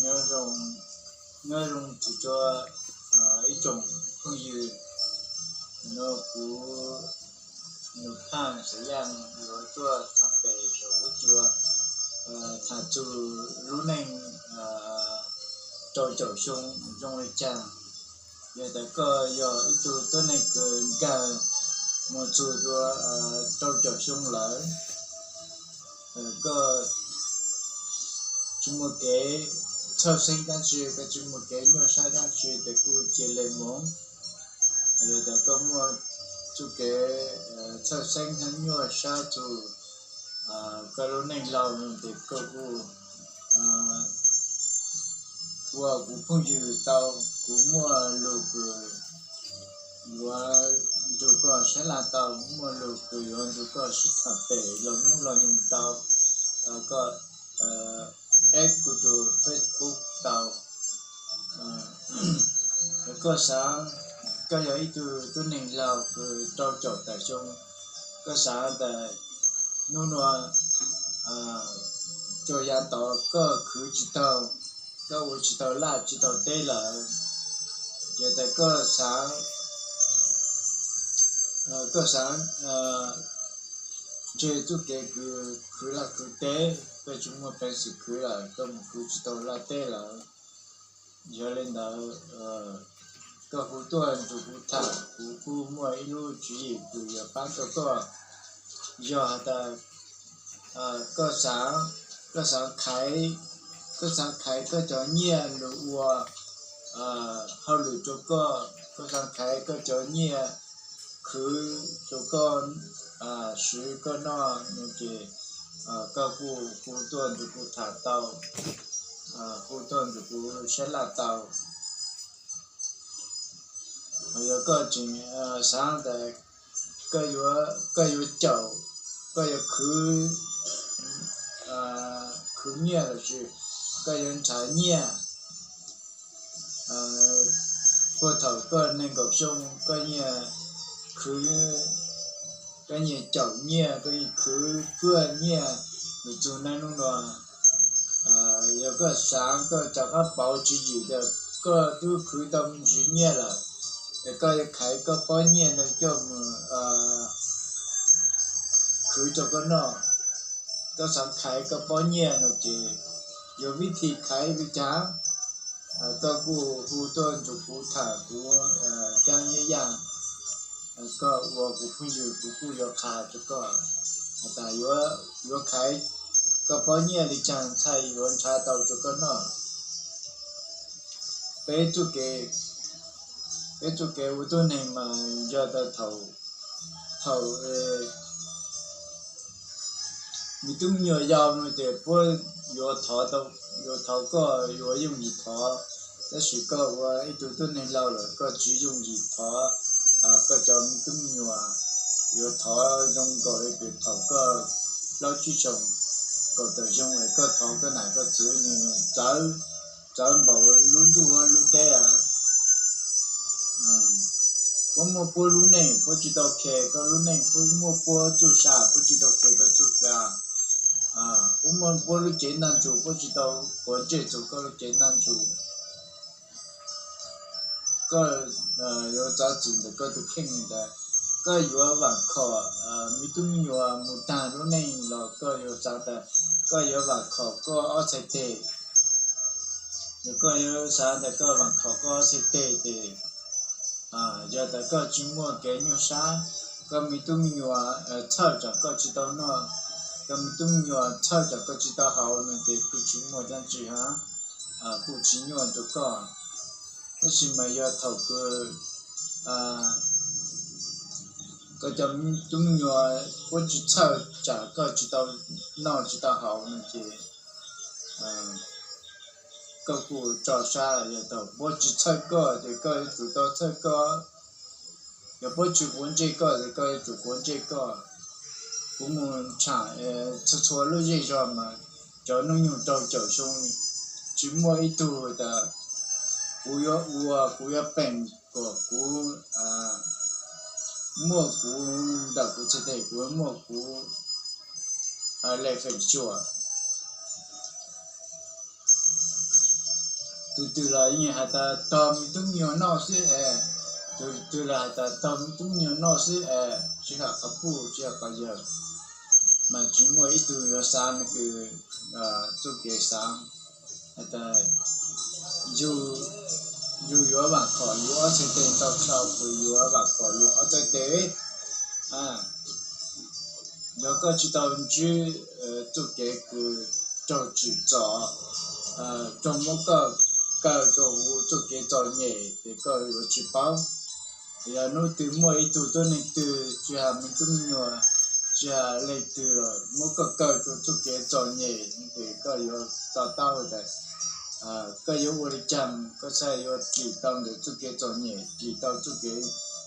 Nyob zoo, nyob zoo txog rau ib tsoom phooj ywg, no kuv Nus Phaj Xav Yaj yuav tuaj tham pem saum huab cua, tham txug lub neej rau caum xyoo zoo li cas. Yog tas koj yog ib tug tuab neeg kws nkag mus txug rau caum xyoo lawm, koj tsis muaj kev txhawj xeeb dab tsi, koj tsis muaj kev nyuaj sab dab tsi, tes kuj cia le moog. Yog tas koj muaj txuj kev txhawj xeeb hab nyuaj sab txug koj lub neej laug no tes koj kuj ua kuv phooj ywg tau. Kuv muaj lug kws yuav nrug koj sab laj tau, muaj lug kws yuav nrug koj sib tham pem los nub los nyoog tau. Koj add kuv tus Facebook tau. Koj xaav, koj yog ib tug tuab neeg laug kws rau caum tawm xyoo, koj xaav tas nub nua rua yav tod koj khwv tsis taug, koj ua tsis taug laj tsis taug teb lawm, yog tas koj xaav, koj xaav ntseg txuj kev kws khwv laj khwv teb, koj tsis muaj peev xwm khwv lawm, koj mus khwv tsis taug laj teb lawm, yog le ntawd koj hu tuaj nrug kuv tham, kuv kuj muaj ib lub tswv yim kws yuav paab tau koj. Yog has tas koj xaav, koj xaav khaiv, koj xaav khaiv koj cov nyiaj lug ua hauj lwm rua koj, koj xaav khaiv koj cov nyiaj khwv rua koj swv koj noj no ces koj kuj hu tuaj nrug kuv tham tau, hu tuaj nrug kuv sab laj tau. Yog koj tseem xaav tas koj yuav caum, koj yuav khwv, khwv nyiaj lossis koj yuav nrhav nyiaj, puag thaum koj neeg nkaum xyoo koj nyiam khwv, koj nyiam caum nyiaj, koj nyiam khwv puag nyiaj lug txug naj nub nua. Yog koj xaav, koj rov qab pauv tswv yim tas koj twb khwv tau me ntsis nyiaj lawm, es koj yuav khaiv koj pob nyiaj no coj mus khwv rua koj noj, koj xaav khaiv koj pob nyiaj no ces yuav vib thi khaiv li cas, koj kuj hu tuaj nrug kuv tham, kuv Caab Nyiab Yaj, koj ua kuv phooj ywg kuv kuj yuav qha rua koj has tas yuav khaiv koj pob nyiaj li caag txhaj yuav nrhav tau rua koj noj. Peb txuj kev, peb txuj kev ua tuab neeg mas yog tas thaum, thaum me tub me nyuam yau no ces puab yuav thov, yuav thov koj yuav yooj yim thov, tab sis koj ua ib tug tuab neeg laug lawm koj tsis yooj yim thov koj cov me tub me nyuam. Yuav thov zoo nkaus le kws thaum koj plaub tsib xyoos, kaum tawm xyoo es koj thov koj nam koj txwv nwg txawv, txawv npaum lub ntuj lub teb. Puab muaj puab lub neej, puab tsis tau khes koj lub neej, puab muaj puab txuj sa, puab tsis tau khes koj txuj sa. Puab muaj puab lub cev ntaj ntsug, puab tsis tau quav ntsej txug koj lub cev ntaj ntsug. Koj yuav txav txim ntawm koj tus kheej tas koj yuav vaam khom me tub me nyuam mus taag lub neej los koj yuav xaav tas koj yuav vaam khom koj ob txhais teg, koj yuav xaav tas koj vaam khom koj ob txhais teg ces yog tas koj tsis muaj kev nyuaj sab, koj me tub me nyuam txhawj tsam koj tsis tau noj, koj me tub me nyuam txhawj tsam koj tsis tau haus no ces kuj tsis muaj dlaab tsi hab, kuj tsis nyuaj rua koj. Tab sis mas yog thaum kws koj cov tub me nyuam puab tsis txhawj tsam koj tsis tau noj tsis tau haus no ces koj kuj tso sab. Yog thaum puab tsis txhawj koj ces koj yuav tsum tau txhawj koj, yog puab tsis quav ntsej koj ces koj yuav tsum quav ntsej koj. Kuv mus tsham txhua txhua lub zej zog mas cov hnub nyoog rau caum xyoo tsis muaj ib tug tas kuv yuav ua, kuv yuav peem kom kuv muaj kuv ntawm kuv txhais teg, kuv muaj kuv le feem xyuam. Tus twg los yeej hais tas tog me tub me nyuam noj xwb es, tus twg los hais tas tog me tub me nyuam noj xwb es, tsis hais qhov puj tsis hais qhov yawg, mas tsis muaj ib tug yuav xav nws kws txuj kev xav hais tas yug yuav vam khom luag ob txhais tes tau tau, kuv yuav vam khom luag ob txhais tes. Yog koj tsis tau ntsib txuj kev kws raug tsim txom, raug muab koj kaw rau huv txuj kev txom nyem ces koj yuav tsis paub. Yog hnub twg muaj ib tug tuab neeg twg tsis hais me tub me nyuam, tsis hais leej twg los muab koj kaw rau txuj kev txom nyem ces koj yuav to taub tas koj yuav ua li cas koj thiaj yuav dim tau ntawm txuj kev txom nyem, dim tau txuj kev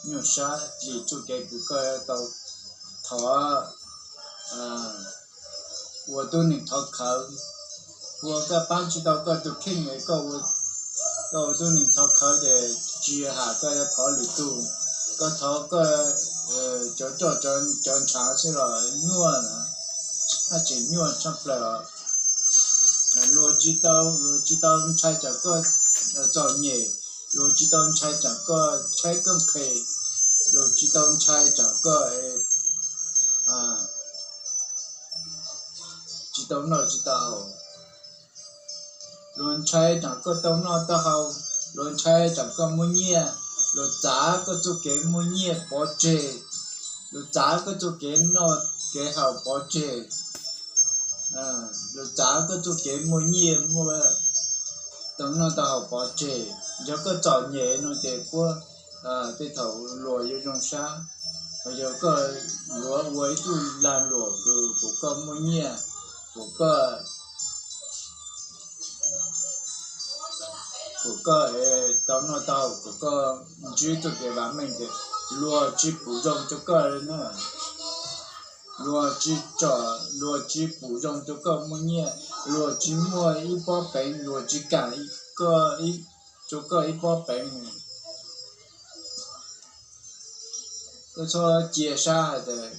nyuaj sab, dim txuj kev kws koj tau thov ua tub neeg thov khawv. Ua koj paab tsis tau koj tus kheej es koj ua tub neeg thov khawv ces tsis has koj yuav thov lwm tug, koj thov koj cov roj cov ntshav xwb los nyuaj na, haj tseem nyuaj tshaj plaws os. Luag tsis tau, luag tsis tau ntshai tsam koj txom nyem, luag tsis tau ntshai tsam koj tshaib koj qhe, luag tsis tau ntshai tsam koj tsis tau noj tsis tau haus, luag ntshai tsam koj tau noj tau haus, luag ntshai tsam koj muaj nyiaj, luag txav koj txuj kev muaj nyiaj pov tseg, luag txav koj txuj kev noj kev haus pov tseg, luag txav koj txuj kev muaj nyiaj muaj tau noj tau haus pov tseg. Yog koj txom nyem no ces puab tej thaum luag yuav zoo sab. Yog koj yuav ua ib tug lag luam kws kom koj muaj nyiaj, kom koj kom koj tau noj tau haus, kom koj ntsib txoj kev vam meej ces luag tsis pum zoo rau koj li na. Luag tsis tsom, luag tsis pum zoo rau koj muaj nyiaj, luag tsis muaj ib pob peev, luag tsis kam koj, rau koj ib pob peev. Koj txhob cia sab hais tias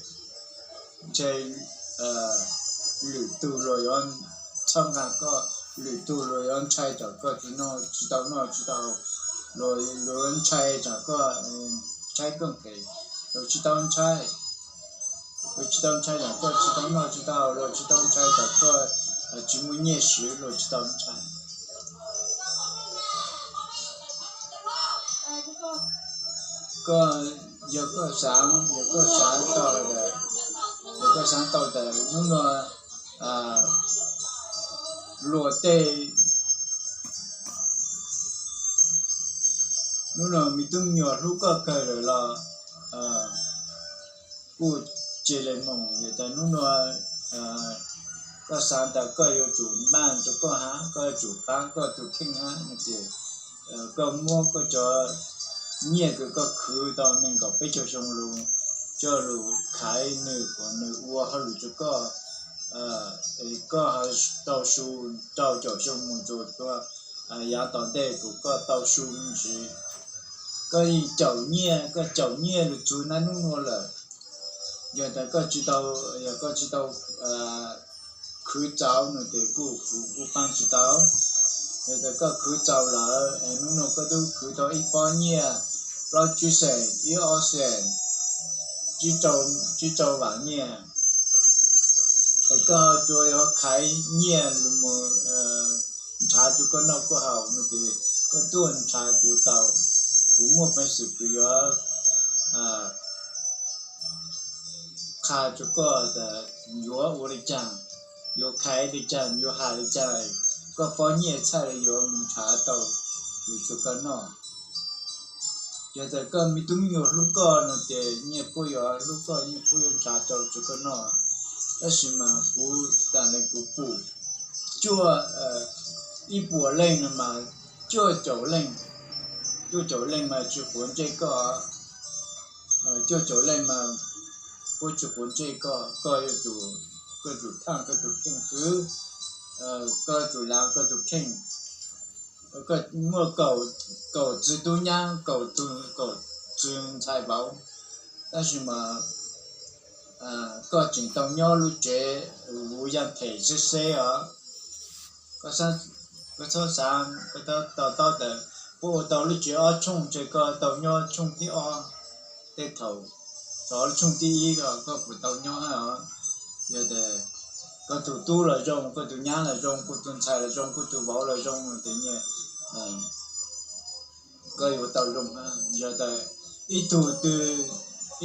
ntshe lwm tug luag yuav txhawb nqa koj, lwm tug luag yuav ntshai tsam koj tsis noj tsis tau noj tsis tau haus, luag yuav ntshai tsam koj tshaib koj qhe, luag tsis tau ntshai. Luag tsis tau ntshai tsam koj tsis tau noj tsis tau haus, luag tsis tau ntshai tsam koj tsis muaj nyiaj siv, luag tsis tau ntshai. Koj, yog koj xaav, yog koj xaav tau, yog koj xaav tau tas hnub no luag tej, hnub no me tub me nyuam hlub koj kawg lawm los kuj cia li moog, yog tas hnub no koj xaav tas koj yuav tsum npaj rau koj hab, koj yuav tsum paab koj tus kheej hab no ces koj muab koj cov nyiaj kws koj khwv tau nees nkaum peb caug xyoo lug coj lug khaiv nwg kom nwg ua hauj lwm rau koj, koj ho tau su rau caum xyoo moog rua yav tom ntej kom koj tau su me ntsis. Koj yeej caum nyiaj, koj caum nyiaj lug txug naj nub nuav lawm. Yog tas koj tsis tau, yog koj tsis tau khwv txaus no ces kuj, kuv kuj paab tsis tau. Yog tas koj khwv txaus lawm es nub nuav koj tub khwv tau ib pob nyiaj, plaub tsib xees, ib ob xees, tsib rau vam nyiaj, es koj tsuas yuav khaiv nyiaj lug moog nrhav rua koj noj koj haus no ces koj tuaj nrhav kuv tau, kuv muaj peev xwm kws yuav qha rua koj tas yuav ua le caag, yuav khaiv le caag, yuav has le caag, koj pob nyiaj txhaj le yuav moog nrhav tau lug rua koj noj. Yog tas koj me tub me nyuam hlub koj no ces nyiaj puab yuav hlub koj, nyiaj puab yuav nrhav tau rua koj noj. Tab sis mas kuv tas le kuv pum cuaj, ib puas leej no mas cuaj caum leej, cuaj caum leej mas tsis quav ntsej koj, cuaj caum leej mas puab tsis quav ntsej koj, koj yuav tsum, koj yuav tsum thaaj koj tus kheej xwb, koj yuav tsum laav koj tus kheej. Koj muaj kaum txwg tub nyab, kaum txwg ntxhais vauv, tab sis mas koj tseem tau nyob lub tsev vuv yaaj phem seb seb os. Koj xaav Koj txhob xav, koj to taub tas puab ua tau lub tsev ob tshooj ces koj tau nyob tshooj thib ob. Tej thaum txog lub tshooj thib ib koj puas tau nyob os? Yog tas koj tus tub los zoo, koj tus nyab los zoo, koj tus ntxhais los zoo, koj tus vauv los zoo no ces nyias koj yuav tau zoo. Yog tas ib tug twg,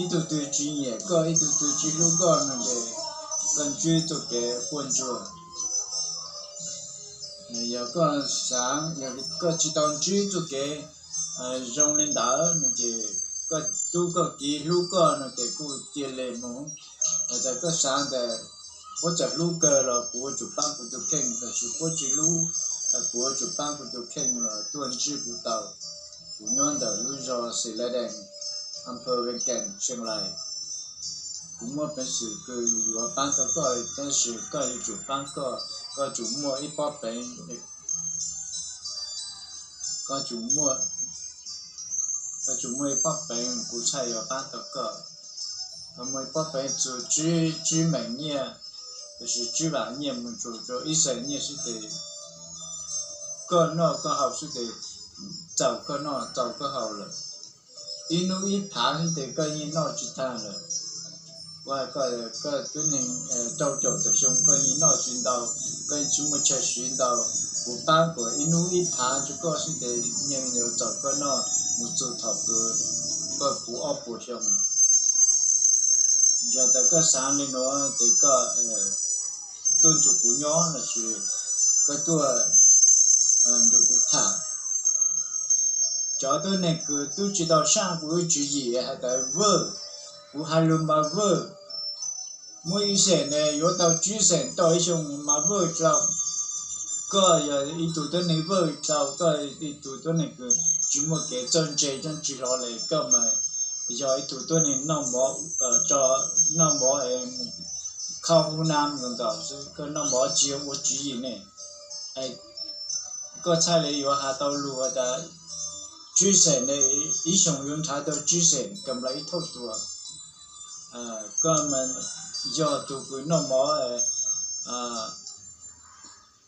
ib tug twg tsis nyiam koj, ib tug twg tsis hlub koj no ces koj ntsib txoj kev quaj ntsuag. Yog koj xav, yog koj tsis tau ntsib txoj kev zoo li ntawd no ces koj tub koj kiv hlub koj no ces kuj cia li mus. Yog tas koj xav tas puab txawm hlub kawg los kuv yuav tsum paab kuv tus kheej, tab sis puab tsis hlub, kuv yuav tsum paab kuv tus kheej los tuaj ntsib kuv tau. Kuv nyob ntawm lub zog Xeladees, Amper Veekees, Tsheej Lais. Kuv muaj peev xwm kws yuav paab tau koj, tab sis koj yuav tsum paab koj, koj tsum muaj ib pob peev, koj tsum muaj, koj tsum muaj ib pob peev kuv txhaj yuav paab tau koj. Koj muaj ib pob peev txug tsib, tsib meem nyiaj, tab sis tsib vam nyiaj mus txug rua ib xeem nyiaj xwb tes koj noj koj haus xwb tes txaus koj noj txaus koj haus lawm. Ib hnub ib phav xwb tes koj yeej noj tsis tag lawm. Ua koj, koj tub neeg rau caum tawm xyoo koj yeej noj tsis ntau, koj yeej tsis muaj chaw siv ntau. Kuv paab kuas ib hnub ib phav rua koj xwb tes yeej yuav txaus koj noj mus txug thaum kws koj puv ob puas xyoo. Yog tas koj xaav li nuav tes koj tuaj nrug kuv nyob lossis koj tuaj nrug kuv tham. Cov tuab neeg kws tub tsis tau saib kuv lub tswv yim has tas vwj, kuv has lug mas vwj, muaj ib xeem ne yuav tau tsib xeem tau ib xyoo mas vwj dlhau. Koj yog ib tug tuab neeg vwj dlhau, koj ib tug tuab neeg kws tsis muaj kev txawj ntse txawj ntse hlo le, koj mas yog ib tug tuab neeg noj mov, noj mov khau hu nam nkaus xwb, koj noj mov tsis yog ua tswv yim ne. Koj txhaj le yuav has tau lug tas tsib xeem ne, ib xyoos yuav nrhav tau tsib xeem kam nplai ib thauj tua. Koj mas yog tug kws noj mov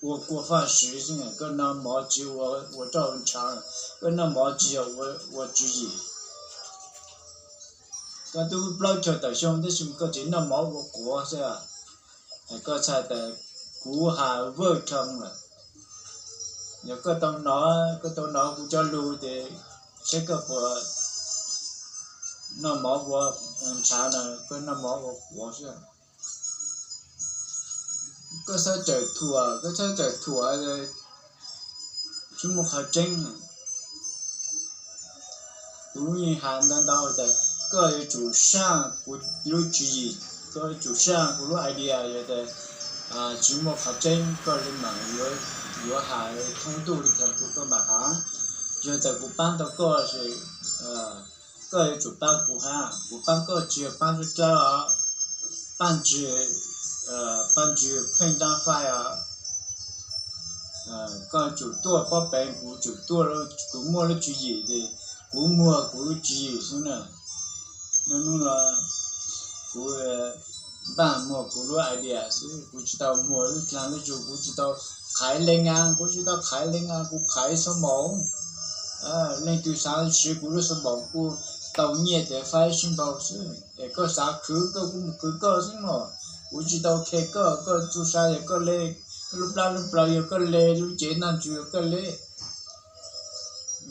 ua kua faj siv xwb, koj noj mov tsis ua roj nrhav, koj noj mov tsis yog ua tswv yim. Koj tub plaub caug tawm xyoo tab sis koj tseem noj mov ua quav xwb. Koj txhaj tas kuv has vwj dlhau lawm. Yog koj tau nov, koj tau nov kuv cov lug tes saib koj puas noj mov ua nrhav na, koj noj mov ua quav xwb. Koj txhob txawm thuam, koj txhob txawm thuam tsis muaj qhov tseeb. Kuv yeej has ntau ntau tas koj yuav tsum saib kuv lub tswv yim, koj yuav tsum saib kuv lub idea, yog tas tsis muaj qhov tseeb koj le maam yuav has thoob ntuj le caag kuv koj maam has. Yog tas kuv paab tau koj, koj yuav tsum paab kuv hab, kuv paab koj tsis yog paab dlawb dlawb os, paab ntswg, paab ntswg pheej dlaab faij os. Koj tsum tuaj pob peev, kuv tsum tuaj, kuv muaj lub tswv yim tes kuv muag kuv lub tswv yim xwb na. Nub nub no kuv npaj muag kuv lub idea xwb, kuv tsis tau muag lub dlaag lub zug, kuv tsis tau qhaiv le ngaa, kuv tsis tau qhaiv le ngaa, kuv qhaiv xuab moos. Leej twg xaav siv kuv lub xuab moos kuj tau nyiaj tes faib sib npaug xwb. Es koj xaav khwv koj kuj mus khwv koj xwb mog. Kuv tsis tau khe koj, koj txuj sa yog koj le, lub plab lub plawv yog koj le, lub cev ntaj ntsug yog koj le.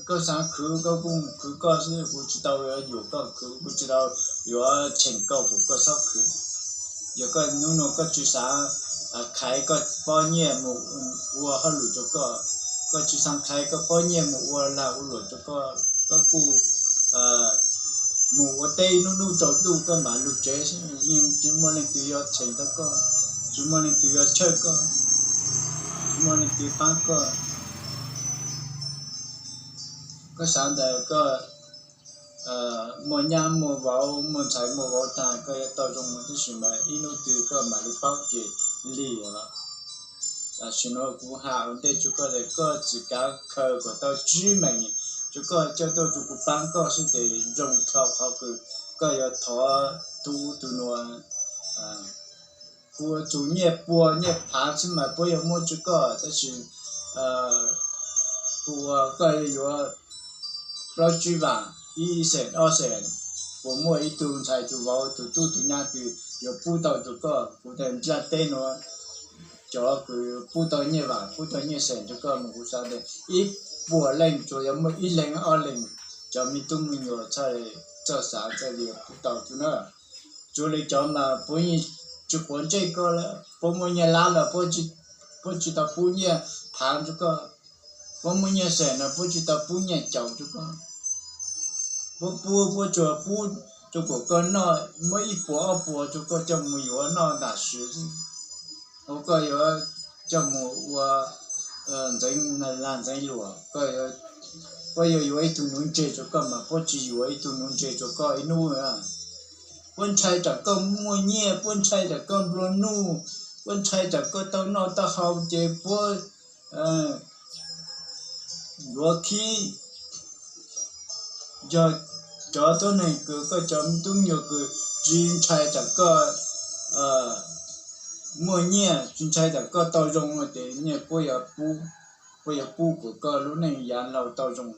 Koj xaav khwv koj kuj mus khwv koj xwb, kuv tsis tau yuav yuam koj khwv, kuv tsis tau yuav cheem koj kom koj txhob khwv. Yog koj nub nua koj tsis xaav khaiv koj pob nyiaj mus ua hauj lwm rua koj, koj tsis xaav khaiv koj pob nyiaj mus ua lag ua luam rua koj, koj kuj mus ua teb nub nub tsaus ntuj koj maam lug tsev xwb, yeej tsis muaj leej twg yuav cheem tau koj, tsis muaj leej twg yuav tshawj koj, tsis muaj leej twg paab koj. Koj xaav tas koj muaj nyab muaj vauv, muaj ntxhais muaj vauv taag koj yuav tau zoo, tab sis mas ib hnub twg koj maam le paub ces lig os. Tam sim no kuv has ua ntej rua koj tas koj txwm kav khaws kom tau tsib meem rua koj coj tuaj rua kuv paab koj xwb tes zoo dlhau qhov kws koj yuav thov tug ub tug nua. Kuv txug nyiaj pua nyiaj phav xwb mas puab yuav muab rua koj, tab sis kuv ua koj yuav plaub tsib vam, ib xees ob xees, puas muaj ib tug ntxhais tus vauv tus tub tus nyab twg yuav pub tau rau koj? Kuv tias ntiaj teb nuav cov kws pub tau nyiaj vam pub tau nyiaj xees rau koj mas kuv xav tias ib puas leej tsuas yuav muaj ib leeg ob leeg cov me tub me nyuam txawj xav txawj li pub tau xwb na. Tsuas li cov mas puab yeej tsis quav ntsej koj lawm, puab muaj nyiaj lab lawm puab tsis tau pub nyiaj phaav rau koj, puab muaj nyiaj xees no puab tsis tau pub nyiaj caum rau koj. Puab pub puab tsuas pub rau kom koj noj muab ib puas ob puas rau koj coj mus yuav noj tam sim xwb. Ua koj yuav coj mus ua ntxeev lag ntxeev luam, puab yuav yuav ib tug nuv ntseg rau koj mas puab tsis yuav ib tug nuv ntseg rau koj ib hnub. Puab ntshai tsam koj muaj nyiaj, puab ntshai tsam koj nplua nuj, puab ntshai tsam koj tau noj tau haus ces puab yuav khib. Yog cov tuab neeg kws koj cov tub me nyuam kws tsis ntshai tsam koj muaj nyiaj, tsis ntshai tsam koj tau zoo no ces nyiaj puab yuav pub, puab yuav pub kom koj lub neej yav laug tau zoo.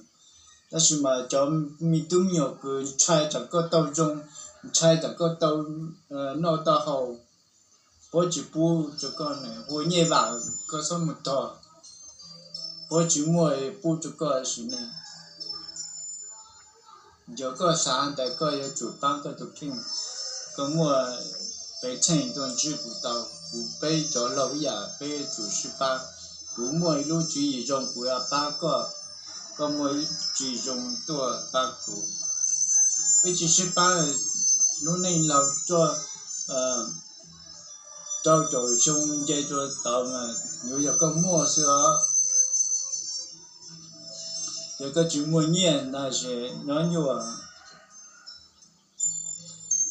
Tab sis mas cov me tub me nyuam kws ntshai tsam koj tau zoo, ntshai tsam koj tau noj tau haus, puab tsis pub rau koj ne. Ua nyiaj vam koj txhob mus tog, puab tsis muaj pub rau koj sim neej. Yog koj xav tas koj yuav tsum paab koj tus kheej, koj muaj peev xeej tuaj ntsib kuv tau, kuv peb cov laug ib yam peb yuav tsum sib paab. Kuv muaj ib lub tswv yim zoo kuv yuav paab koj, koj muaj ib tswv yim zoo tuaj paab kuv. Peb tsis sib paab, lub neej laug tuaj rau caum xyoo nce rau tod mas yuav yog koj muaj xwb os. Yog koj tsis muaj nyiaj ntag ces nyob nyuaj.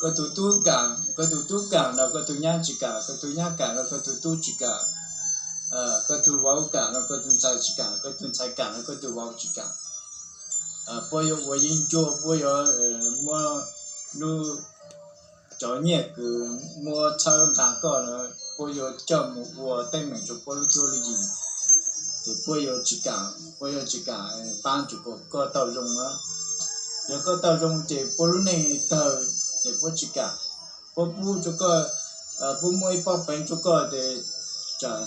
Koj tus tub kaam, koj tus tub kaam los koj tus nyab tsis kaam, koj tus nyab kaam los koj tus tub tsis kaam, koj tus vauv kaam los koj tus ntxhais tsis kaam, koj tus ntxhais kaam los koj tus vauv tsis kaam. Puab yuav ua yeeb ncuab, puab yuav muab lub cov nyiaj kws muab txhawb nqa koj na, puab yuav coj mus ua teeb meem rau puab lub cuab lub yig, ces puab yuav tsis kaam, puab yuav tsis kaam paab rau kom koj tau zoo na. Yog koj tau zoo ces puab lub neej tawg ces puab tsis kaam. Puab pub rau koj, puab muab ib pob peev rau koj ces tsam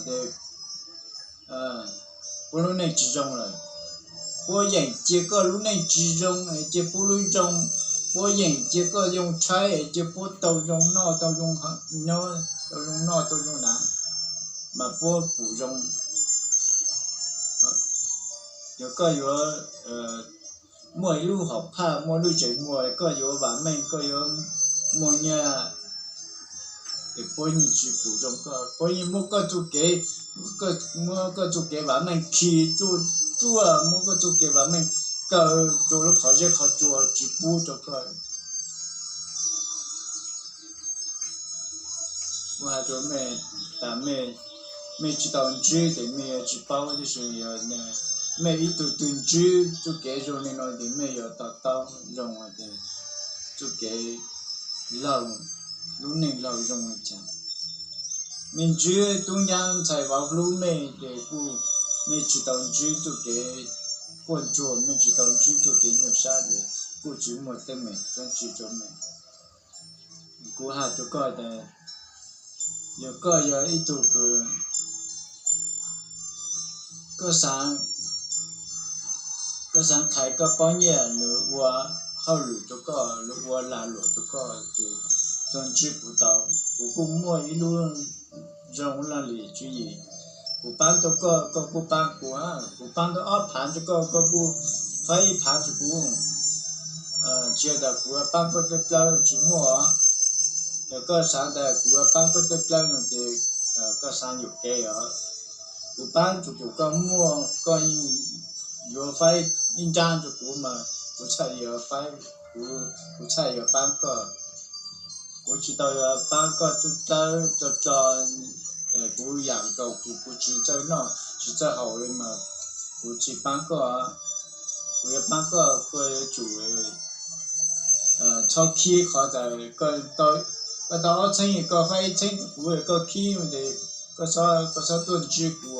puab lub neej tsis zoo lawm. Puab yeem cia koj lub neej tsis zoo cia puab lub zoo, puab yeem cia koj yoo tshaib cia puab tau zoo noj tau zoo nyob, tau zoo noj tau zoo hnav, mas puab pum zoo. Yog koj yuav muaj ib lub hom phaj, muaj lub tsev muag, koj yuav vam meej, koj yuav muaj nyiaj, ces puab yeej tsis pum zoo koj, puab yeej muab koj txuj kev, muab koj txuj kev vam meej khi ruaj ruaj, muab koj txuj kev vam meej kaw rau lub qhov zeb qhov tsua tsis pub rau koj. Kuv has rua mej tas mej tsi tau ntsib tes mej yuav tsi paub, tab sis yog mej ib tug twg ntsib txuj kev zoo le nuav tes mej yuav to taub zoo tes txuj kev laug, lub neej laug zoo le caag. Mej ntsib tub nyab ntxhais vauv hlub mej tes kuj mej tsi tau ntsib txuj kev quaj ntsuag, mej tsi tau ntsib txuj kev nyuaj sab tes kuj tsi muaj teeb meem txob tsi rua mej. Kuv has rua koj tas yog koj yog ib tug kws koj xaav, koj xaav thaiv koj pob nyiaj, lug ua hauj lwm rua koj, lug ua lag luam rua koj tes tuaj ntsib kuv tau. Kuv kuj muaj ib lub zoo laj lim tswv yim, kuv paab tau koj, koj kuj paab kuv, kuv paab tau ob phaav rua koj, koj kuj faib ib phaav rua kuv. Tsi yog tas kuv paab koj dlawb dlawb tsi muaj os. Yog koj xaav tas kuv paab koj dlawb dlawb no tes koj xaav yuam kev os. Kuv paab rua kuv, koj muaj koj yuav faib ib nraab rua kuv mas kuv txhaj yuav faib, kuv txhaj yuav paab koj. Kuv tsi tau yuav paab koj dlawb dlawb tso tso, kuv yaam nkaus kuv, kuv tsi txawj noj tsi txawj haus le mas kuv tsi paab koj. Kuv yuav paab koj, koj yuav tsum txhob khib qhov tas koj tau ob txheeb, koj faib ib txheeb rua kuv, koj khib tes koj txhob tuaj ntsib kuv.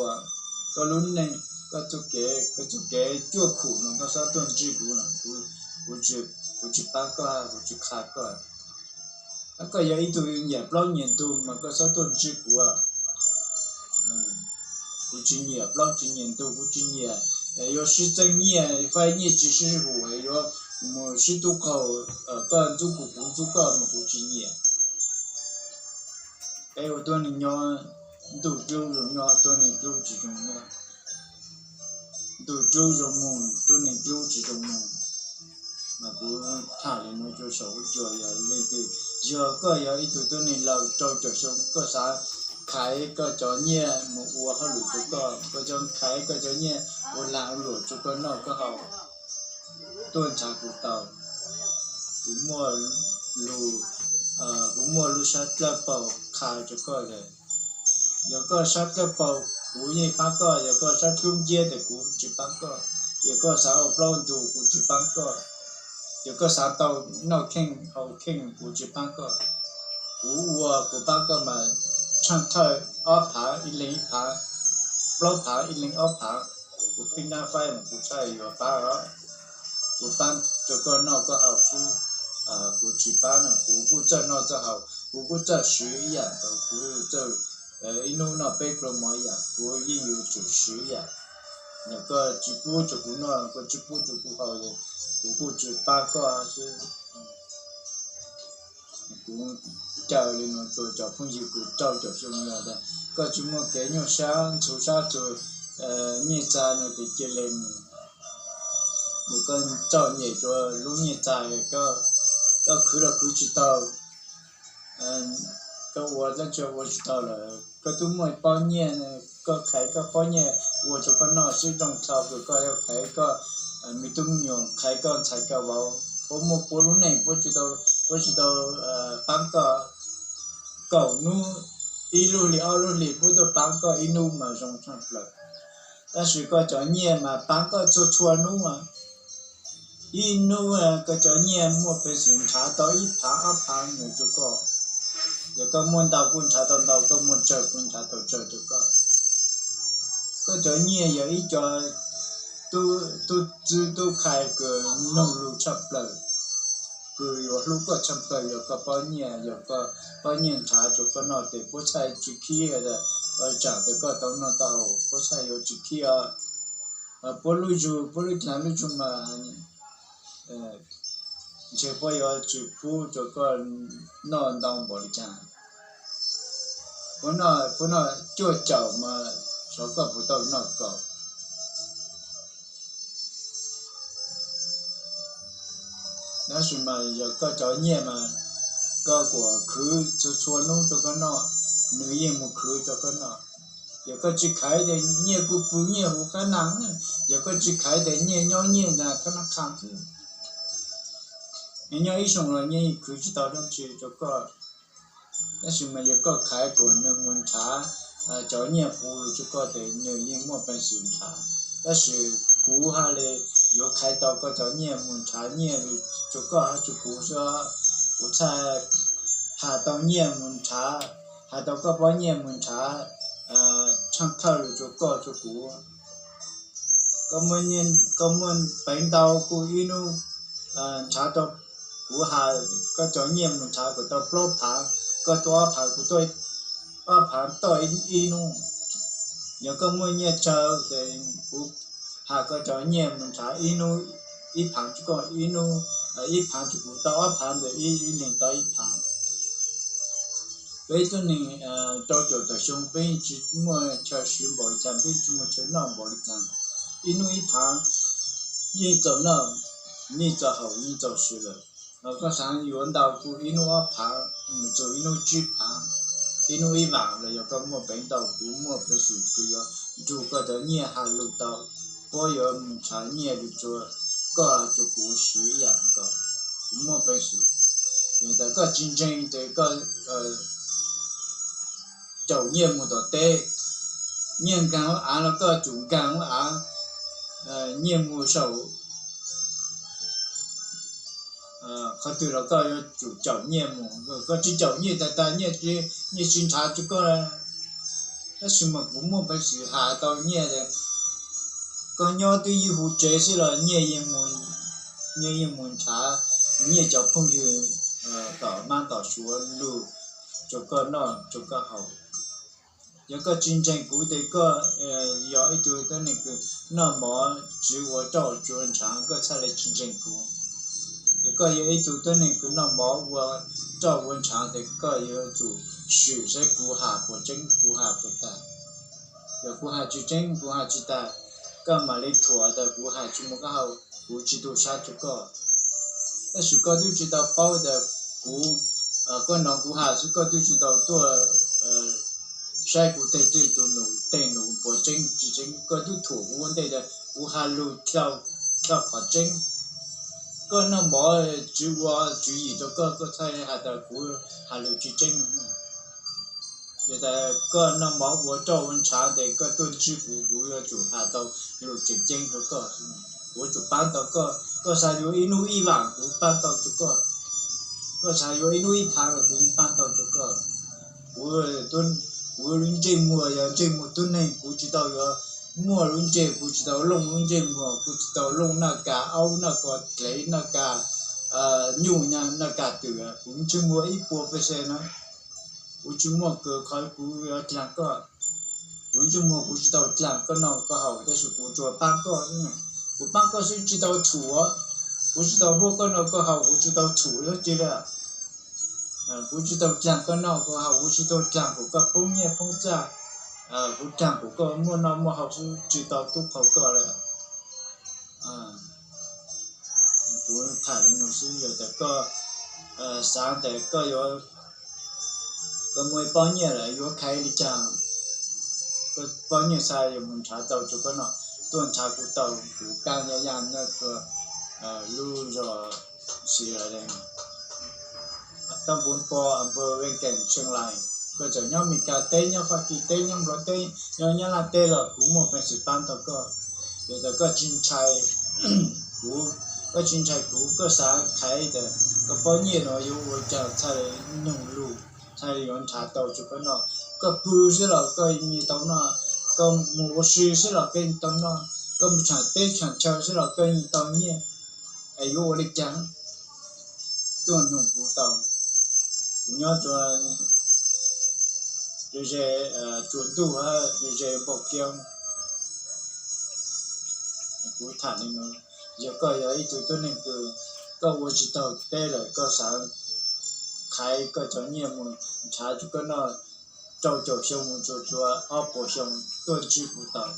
koj lub neej, koj txoj kev, koj txoj kev cuaj khum no koj xob tuaj ntsib kuv no, kuv, kuv tsis pab koj, kuv tsis qha koj. Koj yog ib tug nyiam plaub nyiam ntug mas koj xob tuaj ntsib kuv. Kuv tsis nyiam plaub tsis nyiam ntug, kuv tsis nyiam yuav sib txeeb nyiaj, faib nyiaj tsis sib hum, yuav mus sib tub qaug, koj ntxub kuv kuv ntxub koj mas kuv tsis nyiam. Peb ua tuab neeg nyob, ntuj rub zoo nyob, tuab neeg rub tsis zoo nyob. Ntuj rub zoo mus, tuab neeg rub tsis zoo mus. Mas kuv tham li no rau saum huab cua, yog leej twg, yog koj yog ib tug tuab neeg laus rau caum xyoo, koj xav khaiv koj cov nyiaj mus ua hauj lwm rau koj, koj xav khaiv koj cov nyiaj ua lag ua luam rau koj noj koj haus, tuaj nrhav kuv tau. Kuv muaj lus, kuv muaj lub sab dlawb paug qha rau koj tias, yog koj sab dlawb paug kuv yeej pab koj, yog koj sab dlub nciab tias kuv tsis pab koj, yog koj xav ua plaub ntug kuv tsis pab koj, yog koj xav tau noj kheej haus kheej kuv tsis pab koj. Kuv ua kuv pab koj mas tsheej thawj ob phav ib leeg ib phav, plaub phav ib leeg ob phav, kuv pheej nab faib mas kuv txhaj yuav pab os. Kuv pab rau koj noj koj haus xwb, kuv tsis pab no, kuv kuj txawj noj txawj haus, kuv kuj txawj swv ib yam nkaus, kuv txawj ib hnub noj peb pluag mov ib yam, kuv yeej yuav tsum swv ib yam. Yog koj tsis pub rau kuv noj, koj tsis pub rau kuv haus, kuv kuj tsis pab koj xwb. Kuv caw li no rau cov phooj ywg kuv rau caum xyoo yog tias koj tsis muaj kev nyuaj sab ntxhov sab rau nyiaj txiag no ces cia li mus, yog koj txom nyem rau lub nyiaj txiag, koj khwv los khwv tsis tau, koj ua dab tsi ua tsis tau lawm, koj twb muaj pob nyiaj, koj khaiv koj pob nyiaj ua rau koj noj xwb zoo dhau, koj yuav khaiv koj me tub me nyuam, khaiv koj ntxhais koj vauv, puab muaj puab lub neej, puab tsis tau, puab tsis tau pab koj kaum hnub, ib lub hlis ob lub hlis puab tuaj pab koj ib hnub mas zoo tshaj plaws. Tab sis koj cov nyiaj mas pab koj txhua txhua hnub. Ib hnub koj cov nyiaj muaj peev xwm nrhav tau ib phav ob phav mus rau koj. Yog koj muaj ntau kuj nrhav tau ntau, koj muaj tsawg kuj nrhav tau tsawg rau koj. Koj cov nyiaj yog ib co tub txwb tub khai kws noog lug tshaj plaws, kws yuav hlub koj tshaj plaws yog koj pob nyiaj, yog koj pob nyiaj nrhav rau koj noj ces puab txhaj tsis khib, tsaam tias koj tau noj tau haus puab txhaj yuav tsis khib os. Puab lub zug, puab lub caag lub zug mas ntshe puab yuav tsis pub rau koj noj ntau npaum li caag. Puab noj cuaj caum mas xyov koj puas tau noj kaum. Tab sis mas yog koj cov nyiaj mas koj kuas khwv txhua txhua hnub rau koj noj, nws yeej mus khwv rau koj noj. Yog koj tsis khaiv ces nyiaj kuj pw nyiaj huv qab nag, yog koj tsis khaiv ces nyiaj nyob nyiaj ntawm thab nab qha xwb. Nws nyob ib xyoos los nyiaj yeej khwv tsis tau dab tsi rau koj. Tab sis mas yog koj khaiv kom nws mus nrhav cov nyiaj huv lug rau koj ces nws yeej muaj peev xwm nrhav. Tab sis kuv haj li yuav khaiv tau koj cov nyiaj mus nrhav nyiaj lug rau koj hab rau kuv xwb. Kuv txhaj has tau nyiaj mus nrhav, has tau koj pob nyiaj mus nrhav tsheej thawj lug rau koj rau kuv. Koj muaj peev ntau kuj ib hnub nrhav tau, kuv has koj cov nyiaj mus nrhav kom tau plaub phaav, koj tuaj ob phaav, kuv tuaj ob phaav toj ib hnub. Yog koj muaj nyiaj tsawg ces kuv has koj cov nyiaj mus nrhav ib hnub ib phaav rau koj, ib hnub ib phaav rau kuv, tau ob phaav ntawd ib leeg tau ib phaav. Peb tuab neeg rau caum tawm xyoo peb yeej tsis muaj chaw swv npaum li cas, peb yeej tsis muaj chaw noj npaum li cas. Ib hnub ib phaav yeej txaus noj, yeej txaus haus, yeej txaus swv lawm. Los koj xav yuav ntau kuj ib hnub ob phaav mus txug ib hnub tsib phaav, ib hnub ib vaam los yog koj muaj peev ntau, kuv muaj peev xwm kuv yuav nrug koj cov nyiaj has lug tau, puab yuav mus nrhav nyiaj lug rua koj rua kuv swv ib yaam nkaus. Kuv muaj peev xwm. Yog tas koj tsis ntseeg ces koj caum nyiaj mus tom teb, nyiaj nkaag lub av los koj tsum nkaag lub av, nyiaj mus saum qhov twg los koj yuav tsum caum nyiaj mus. Koj tsis caum nyiaj tag tag nyiaj tsis nrhav rua koj. Tab sis mas kuv muaj peev xwm has tau nyiaj tias koj nyob twb ywj huv tsev xwb los nyiaj yeej mus nrhav nyiaj cov phooj ywg tom Mab tom Suav lug rau koj noj rau koj haus. Yog koj tsis ntseeg kuv ces koj yog ib tug tuab neeg kws noj mov tsis ua roj tsuav ntshaav, koj txhaj le tsis ntseeg kuv. Yog koj yog ib tug tuab neeg kws noj mov ua roj ua ntshaav ces koj yuav tsum swm saib kuv has puas tseeb, kuv has puas tag. Yog kuv has tsis tseeb, kuv has tsis tag, koj mam li thuam tas kuv has tsis muaj qab hau, kuv tsis tu sab rau koj. Tab sis koj twb tsis tau paub tas kuv, koj hnov kuv has xwb, koj twb tsis tau tuaj saib kuv tej tej tus num tej num puas tseeb tsis tseeb, koj twb thuam kuv ua ntej tas kuv has lug dlhau qhov tseeb. Koj noj mov tsis ua tswv yim rau koj, koj txhaj has tas kuv has lug tsis tseeb. Yog tas koj noj mov ua roj ua ntshaav ces koj tuaj ntsib kuv, kuv yuav tsum has tau lug tseem ceeb rau koj. Kuv yuav tsum paab tau koj, koj xav yuav ib nub ib vaam kuv paab tau rau koj, koj xav yuav ib nub ib phaav los kuv yeej paab tau rau koj. Kuv, kuv lub ntsej muag yog ntsej muag tuab neeg, kuv tsis tau yuav muaj lub ntsej, kuv tsis tau looj lub ntsej muag, kuv tsis tau looj naj kas aub naj kas dlev naj kas nyuj naj kas twm, kuv ntsej muag ib puas pes xees na. Kuv tsis muaj kws qhov kuv yuav dlaag koj. Kuv ntsej muag kuv tsis tau dlaag koj noj koj haus tab sis kuv tsuas paab koj xwb. Kuv paab koj xwb tsis tau thum, kuv tsis tau huab koj noj koj haus, kuv tsis tau thum dab tsi li. Kuv tsis tau dlaag koj noj koj haus, kuv tsis tau dlaag kom koj poob nyiaj poob txaj, kuv dlaag kom koj muaj noj muaj haus xwb tsis tau tub qhau koj li. Kuv tham li no xwb, yog tas koj xav tas koj yuav, koj muaj ib pob nyiaj lawm yuav khaiv li cas, koj pob nyiaj xav yuav mus nrhav tau rau koj noj, tuaj nrhav kuv tau, kuv kaab yaj yaj nyob rua lub zog Xis Las Lees, Toj Npu Npo, Am Pawg Veej Keem, Tseeg Lais. Koj txawm nyob Mes Kas teb, nyob Fab Kis teb, nyob Nplog teb, nyob Nyab Laj teb los kuv muaj peev xwm paab tau koj. Yog tas koj tsis ntshai, kuv, koj tsis ntshai kuv, koj xav khaiv tas koj pob nyiaj no yuav ua cas txhaj le nug lug, txhaj le yuav nrhav tau rau koj noj. Koj pw xwb los koj yeej tau noj, koj mus ua si xwb los koj yeej tau noj, koj mus tshaam teb tshaam chaw xwb los koj yeej tau nyiaj. Es yuav ua li cas? Tuaj nug kuv tau. Kuv nyob rua, rua ze, rua ntuj hab rua ze npau kiob. Kuv tham li no, yog koj yog ib tug tuab neeg kws koj ua tsis taug teb lawm, koj xav khaiv koj cov nyiaj mus nrhav rau koj noj rau caum xyoo mus rua rua ob puas xyoo, tuaj ntsib kuv tau.